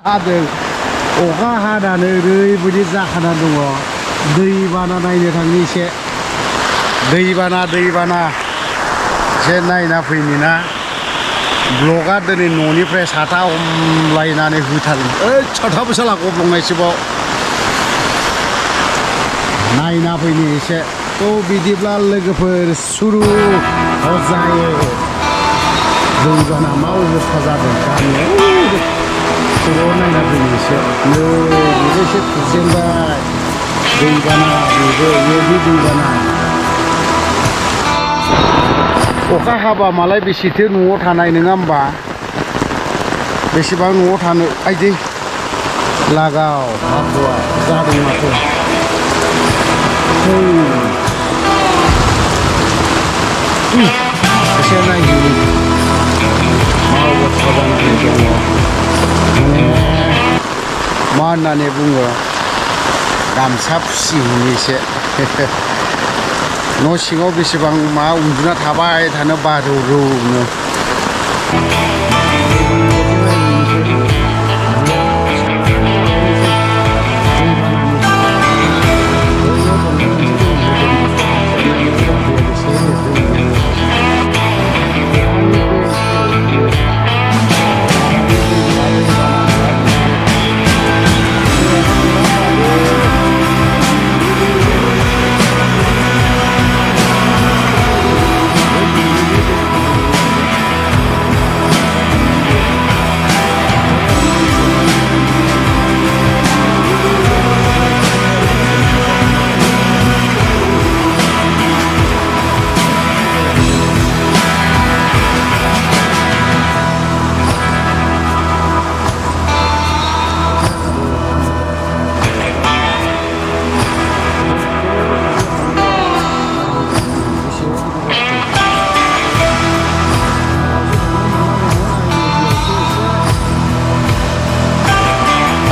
हादों अखा हानानै ओरैबायदि जाखाना दङ दैबाना नायनो थांनि एसे दैबाना एसे नायना फैनि ना ब्लगा दिनै न'निफ्राय साथा हमलायनानै होथारगोन साथाबो साला गब्लंनायसोबाव नायना फैनि एसे थ' बिदिब्ला लोगोफोर सुरु जायो दैबाना मा अबस्था जादों गामियाव खबर नायना फैनि एसे नै बेबो एसे खुरजेनबाय दैबाना बेबो दैबाना अखा हाबा मालाय बेसेथो न'आव थानाय नङा होमबा बेसेबां न'आव थानो आइदै लागाव हाबुआ जादों माथो एसे नायहैनि मा अबस्था जानानै दङ माने मा होननानै बुङो गामसा फुसिहैनि एसे न' सिङाव बेसेबां मा उन्दुना थाबाय थानो बारौ रौनो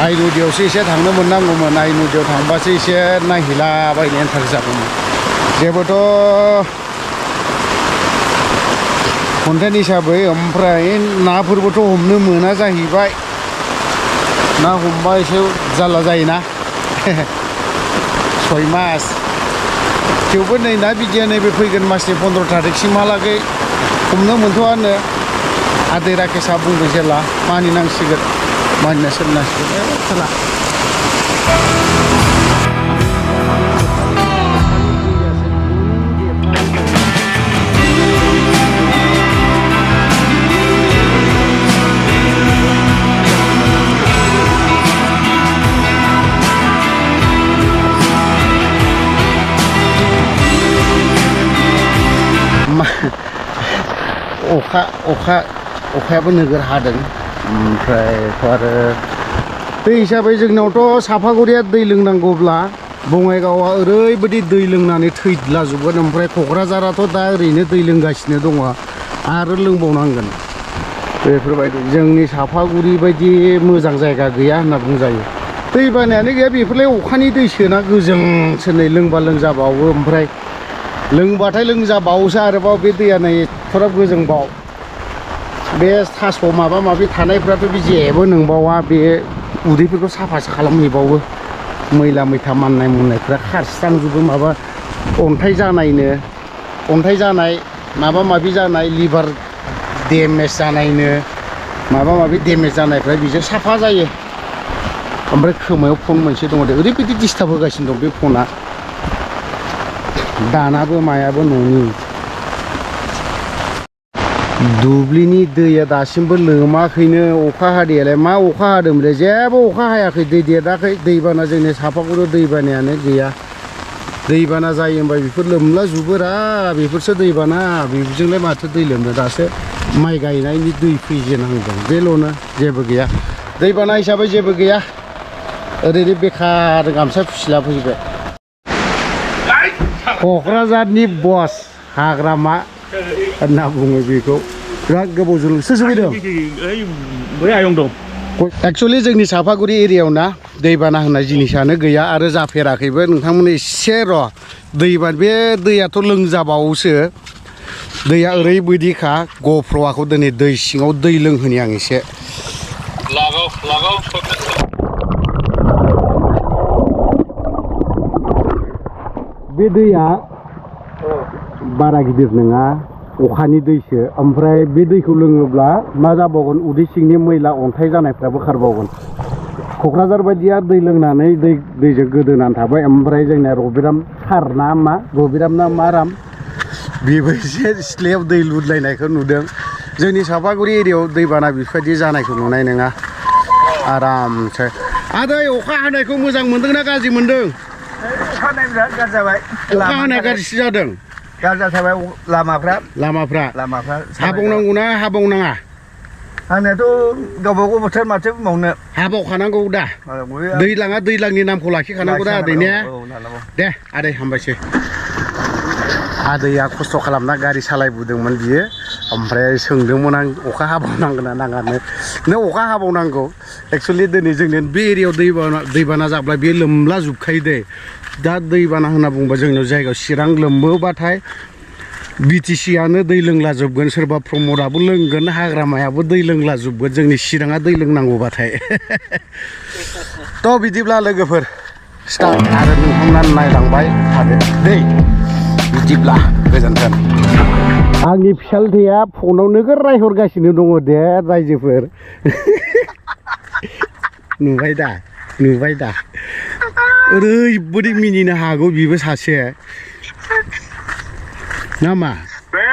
आइ नदियावसो एसे थांनो मोननांगौमोन आइ नदियाव थांबासो एसे नायहैलाबायनो इन्टारेस्ट जागौमोन जेबोथ' कन्टेन्ट हिसाबै ओमफ्राय नाफोरबोथ' हमनो मोना जाहैबाय ना हमबा एसे जारला जायोना 6 मास थेवबो नै ना बिदिया नैबे फैगोन मासनि 15 थारिखसिमहालागै हमनो मोनथ'आनो आदै राकेशआ बुंदों जेला मानिनांसिगोन मानिना सोलिनांसिगोन साला अखायाबो नोगोर हादों ओमफ्रायथ' आरो दै हिसाबै जोंनावथ' सापागुरिया दै लोंनांगौब्ला बङाइगावआ ओरैबायदि दै लोंनानै थैद्लाजोबगोन ओमफ्राय क'क्राझाराथ' दा ओरैनो दै लोंगासिनो दङ आरो लोंबावनांगोन बेफोरबायदि जोंनि सापागुरि बायदि मोजां जायगा गैया होनना बुंजायो दै बानायानो गैया बेफोरलाय अखानि दैसोना गोजोंसो नै लोंबा लोंजाबावो ओमफ्राय लोंबाथाय लोंजाबावोसो आरोबाव बे दैया नै एथ'राब गोजोंबाव बे थास' माबा माबि थानायफ्राथ' बे जेबो नंबावा बे उदैफोरखौ साफासो खालामहैबावो मैला मैथा माननाय मुननायफ्रा खारस्रांजोबो माबा अन्थाइ जानाय माबा माबि जानाय लिभार डेमेज जानायनो माबा माबि डेमेज जानायफ्रा बेजों साफा जायो ओमफ्राय खोमायाव फन मोनसे दङ दे ओरैबायदि डिस्टार्ब होगासिनो दं बे फना दानाबो मायाबो न'नि दुब्लिनि दैया दासिमबो लोमाखैनो अखा हादैयालाय मा अखा हादोंमोनलाय जेबो अखा हायाखै दै देराखै दैबाना जोंनि सापागुरियाव दैबानायानो गैया दैबाना जायो होनबा बेफोर लोमला जुबोरा बेफोरसो दैबाना बेजोंलाय माथो दै लोमनो दासो माइ गायनायनि दै फैजेनहांदों बेल'नो जेबो गैया दैबाना हिसाबै जेबो गैया ओरैनो बेखार गामसा फुसिला फैबाय क'क्राझारनि बस हाग्रामा होनना बुङो बेखौ बिराद गोबावजों सोर फैदों बै आयं दं एक्चुअली जोंनि सापागुरि एरियायाव ना दैबाना होननाय जिनिसानो गैया आरो जाफेराखैबो नोंथांमोन एसे र' दैबाना बे दैयाथ' लोंजाबावोसो दैया ओरैबायदिखा गफ्र'आखौ दिनै दै सिङाव दै लोंहोनि आं एसे लागाव बे दैया बारा गिदिर नङा अखानि दैसो ओमफ्राय बे दैखौ लोङोब्ला मा जाबावगोन उदै सिंनि मैला अन्थाइ जानायफ्राबो खारबावगोन क'क्राझार बायदिया दै लोंनानै दैजों गोदोनानै थाबाय ओमफ्राय जोंना रबिराम सार ना मा रबिराम ना मा राम बेबो एसे सिथ्लायाव दै लुदलायनायखौ नुदों जोंनि सापागुरि एरियायाव दैबाना बेफोरबायदि जानायखौ नुनाय नङा आरामसो आदै अखा हानायखौ मोजां मोनदोंना गाज्रि मोनदों अखा हानाय गाज्रि जाबाय अखा हानाया गाज्रिसो जादों गाज्रि जाबाय लामाफ्रा हाबावनांगौना हाबावनाङा हानायाथ' गावबा गाव बोथोर माथो बुंबावनो हाबावखानांगौ दा दैज्लाङा दैज्लांनि नामखौ लाखिखानांगौ दा आदै ने दे आदै हामबायसै आदैया खस्थ' खालामना गारि सालायबोदोंमोन बियो ओमफ्राय सोंदोंमोन आं अखा हाबावनांगोन ना नाङानो नों अखा हाबावनांगौ एक्सुवेलि दिनै जोंनि बे एरियायाव दैबाना जाब्ला बेयो लोमला जोबखायो दे दा दैबाना होनना बुङोबा जोंनाव जायगायाव चिरां लोमोबाथाय बिटिसियानो दै लोंला जोबगोन सोरबा प्रमदाबो लोंगोन हाग्रामायाबो दै लोंला जोबगोन जोंनि चिराङा दै लोंनांगौबाथाय थ' बिदिब्ला लोगोफोर स्टार्ट आरो नोंथांमोना नायलांबाय थादो दै बिदिब्ला गोजोन्थों आंनि फिसाज्लाया फनाव नोगोर रायहरगासिनो दङ दे रायजोफोर नुबाय दा ओरैबायदि मिनिनो हागौ बिबो सासे नामा बे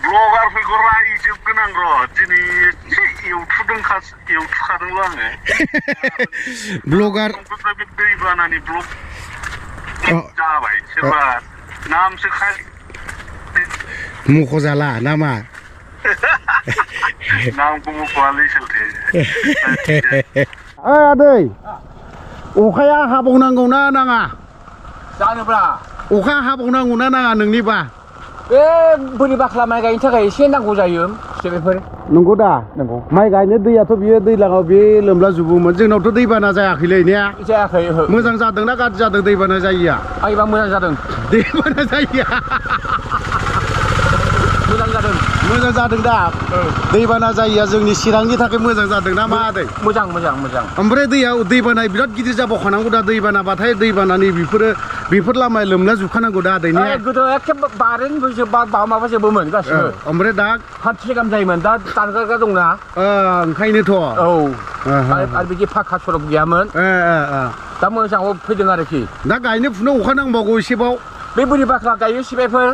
ब्लगारफोरखौ रायजोबगोन आं र' दिनै एसे एवथुखादोंल' आङो ब्लगार बे दैबानानि ब्लग जाबाय सोरबा नामसो मख'जाला नामा नामखौ मख'आलै सोलथे आदै अखाया हाबावनांगौना नाङा जानोब्ला अखा हाबावनांगौना नाङा नोंनिबा बे बोरि बाख्ला माइ गायनो थाखाय एसे नांगौ जायो बेफोर नंगौ दा नंगौ माइ गायनो दैयाथ' बियो दैज्लाङाव बे लोमला जोबोमोन जोंनावथ' दैबाना जायाखैलै ने जायाखै मोजां जादोंना गाज्रि जादों दैबाना जायिया आंबा मोजां जादों दैबाना जायिया मोजां जादों दा दैबाना जायिया जोंनि चिरांनि थाखाय मोजां जादों ना मा आदै मोजां ओमफ्राय दैबाना बिराद गिदिर जाबावखानांगौ दा दैबानाबाथाय दैबानानि बेफोर लामाया लोमला जोबखानांगौ दा आदै ने गोदो एखे माबा जोबोमोन गासिबो ओमफ्राय दा हान्थिसे गाहाम जायोमोन दा दानगारगा दंना ओंखायनोथ' औ आरो बिदि फाखा सरक गैयामोन दा मोजाङाव फैदों आरोखि दा गायनो फुनो अखा नांबावगौ एसेबाव बे बोरि बाख्ला गायो सिबायफोर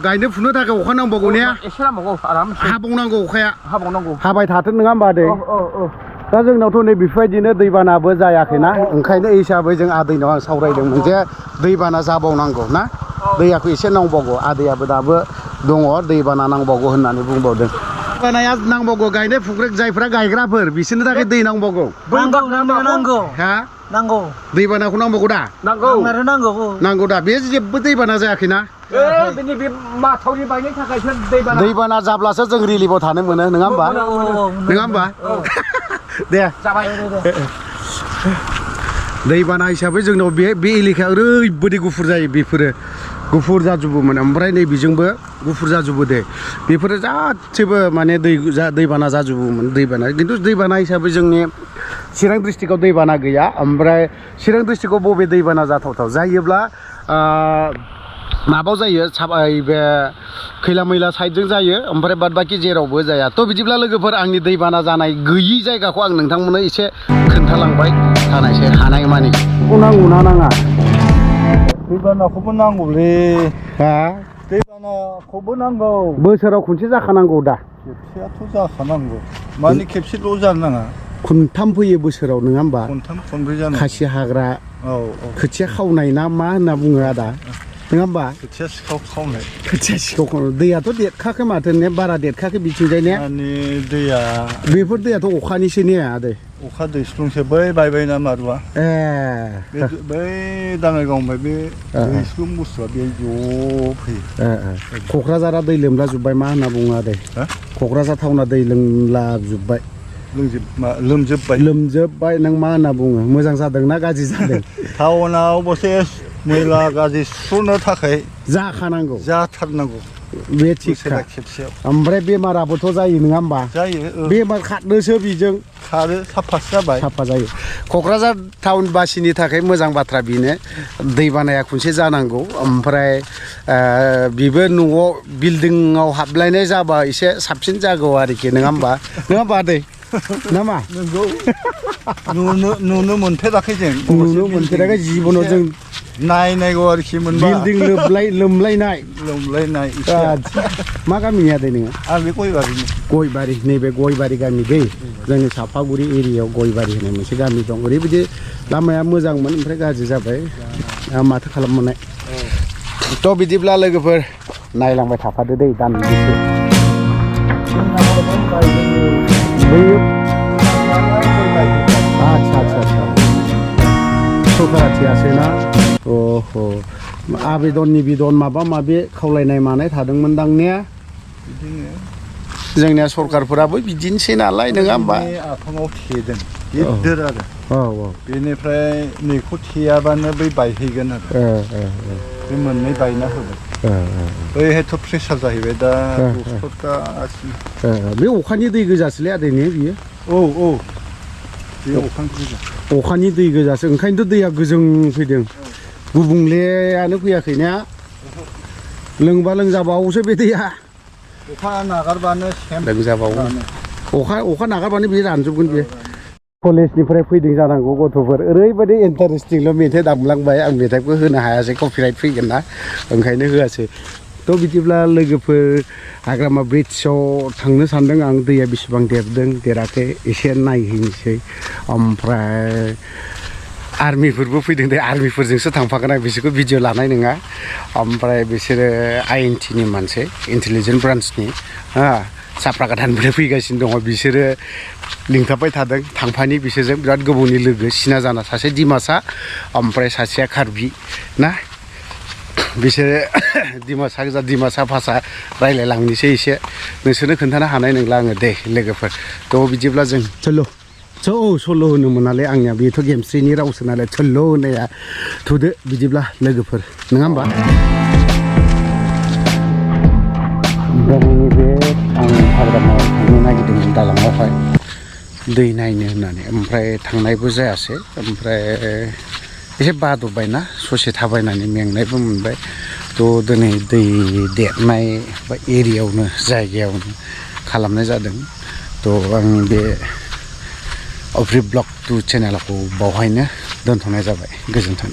गायनो फुनो थाखाय अखा नांबावगौ ने एसे नांबावगौ आराम हाबावनांगौ अखाया हाबाय थाथों नङा होमबा आदै दा जोंनावथ' नै बेफोरबायदिनो दैबानाबो जायाखैना ओंखायनो हिसाबै जों आदैनाव आं सावरायदोंमोन जे दैबाना जाबावनांगौ ना दैयाखौ एसे नांबावगौ आदैयाबो दाबो दङ दैबाना नांबावगौ होननानै बुंबावदों दैबानाया नांबावगौ गायनाय फुग्रा जायफ्रा गायग्राफोर बिसोरनो थाखाय दै नांबावगौ नांगौ दैबानाखौ नांबावगौ दा नांगौ दा बे जेबो दैबाना जायाखैना माथावरि बायनायनि थाखायसो दैबाना जाब्लासो जों रिलिफआव थानो मोनो नङा होमबा दे जाबाय दैबाना हिसाबै जोंनाव बे एलेकाया ओरैबायदि गुफुर जायो बेफोरो गुफुर जाजोबोमोन ओमफ्राय नै बेजोंबो गुफुर जाजोबो दे बेफोरो गासैबो माने दैबाना जाजोबोमोन खिन्थु दैबाना हिसाबै जोंनि चिरां डिस्ट्रिक्टआव दैबाना गैया ओमफ्राय चिरां डिस्ट्रिक्टआव बबे दैबाना जाथावथाव जायोब्ला माबाव जायो बे खैला मैला साइडजों जायो ओमफ्राय बाद बाखि जेरावबो जाया थ' बिदिब्ला लोगोफोर आंनि दैबाना जानाय गैयि जायगाखौ आं नोंथांमोननो एसे खोन्थालांबाय थानायसै हानाय मानि नांगौना नाङा दैबानाखौबो नांगौलै दैबानाखौबो नांगौ बोसोराव खनसे जाखानांगौ दा खेबसेयाथ' जाखानांगौ माने खेबसेल' जानो नाङा खनथाम फैयो बोसोराव नङा होमबा खनथाम खनब्रै जानो खासि हाग्रा औ खोथिया खावनाय ना मा होनना बुङो आदा नङा होमबा खोथिया सिखाव खावनाय दैयाथ' देरखाखै माथो ने बारा देरखाखै बिथिंजाय ने माने दैया बेफोर दैयाथ' अखानिसो ने आदै अखा दैस्लुंसो बै बायबायना मारुवा बै दाङाइगावनिफ्राय बे दैस्लुं बुस्थुआ बे ज' फैयो क'क्राझारा दै लोमला जोब्बाय मा होनना बुङो आदै क'क्राझार टाउना दै लोमला जोब्बाय लोमजोब्बाय नों मा होनना बुङो मोजां जादोंना गाज्रि जादों टाउनाव बसे मैला गाज्रि सुस्र'नो थाखाय जाथारनांगौ बे थिगखा खेबसेयाव ओमफ्राय बेमाराबोथ' जायो नङा होमबा जायो बेमार खारनोसो बिजों खारो साफासो जाबाय साफा जायो क'क्राझार टाउनबासिनि थाखाय मोजां बाथ्रा बेनो दैबानाया खनसे जानांगौ ओमफ्राय बेबो न'आव बिल्डिंआव हाबलायनाय जाबा एसे साबसिन जागौ आरोखि नङा होमबा आदै नामा नंगौ नुनो मोनफेराखै जों नुनो मोनफेराखै जिबनाव जों नायनांगौ आरोखि मोनबा बिल्डिं लोमलायनाय मा गामिनि आदै नोङो आं बे गयबारि नैबे गयबारि गामि दै जोंनि सापागुरि एरियायाव गयबारि होननाय मोनसे गामि दं ओरैबायदि लामाया मोजांमोन ओमफ्राय गाज्रि जाबाय माथो खालामनाय थ' बिदिब्ला लोगोफोर नायलांबाय थाफादो दै दान्दिसे आच्छा सकाराथियासो ना अह आबेदननि बिदन माबा माबि खावलायनाय मानाय थादोंमोनदां ने जोंनिया सरकारफोराबो बिदिनोसै नालाय नङा होमबा आफाङाव थेदों गिदिर आरो औ बेनिफ्राय नैखौ थेयाबानो बै बायहैगोन आरो बे मोननै बायना होबाय बैहायथ' प्रेसार जाहैबाय दा बे अखानि दै गोजासोलै आदैनि बियो औ बे अखानि दै गोजासो ओंखायनोथ' दैया गोजों फैदों गुबुंलेयानो फैयाखै ना लोंबा लोंजाबावोसो बे दैया अखा नागारबानो लोंजाबावो अखा नागारबानो बे रानजोबगोन बे कलेजनिफ्राय फैदों जानांगौ गथ'फोर ओरैबायदि इन्टारेस्टिंल' मेथाइ दामलांबाय आं मेथाइखौ होनो हायासै कपिराइट फैगोन ना ओंखायनो होआसै थ' बिदिब्ला लोगोफोर हाग्रामा ब्रिड्जआव थांनो सानदों आं दैया बेसेबां देरदों देराखै एसे नायहैनोसै ओमफ्राय आर्मिफोरबो फैदों दे आर्मिफोरजोंसो थांफागोन आं बिसोरखौ भिडिअ लानाय नङा ओमफ्राय बिसोरो INTनि मानसि इन्टेलिजेन्स ब्रान्सनि साफ्राकाटानिफ्राय फैगासिनो दङ बिसोरो लिंथाबबाय थादों थांफानि बिसोरजों बिराद गोबावनि लोगो सिना जाना सासे डिमासा ओमफ्राय सासेया कार्बि ना बिसोरो डिमासा गोजा डिमासा भाषा रायलायलांनोसै एसे नोंसोरनो खोन्थानो हानाय नंला आङो दे लोगोफोर थ' बिदिब्ला जों सल' होनो मोनालै आंनिया बेथ' गेमस्रिनि रावसो नालाय सल' होनाया थुदो बिदिब्ला लोगोफोर नङा होमबा बे आं हाग्रामायाव थांनो नागिरदोंमोन दालाङावहाय दै नायनो होननानै ओमफ्राय थांनायबो जायासै ओमफ्राय एसे बादबबायना ससे थाबायनानै मेंनायबो मोनबाय थ' दिनै दै देरनाय बा एरियायावनो जायगायावनो खालामनाय जादों थ' आं बे अफ्रि ब्लग 2 चेनेलखौ बावहायनो दोनथ'नाय जाबाय गोजोन्थों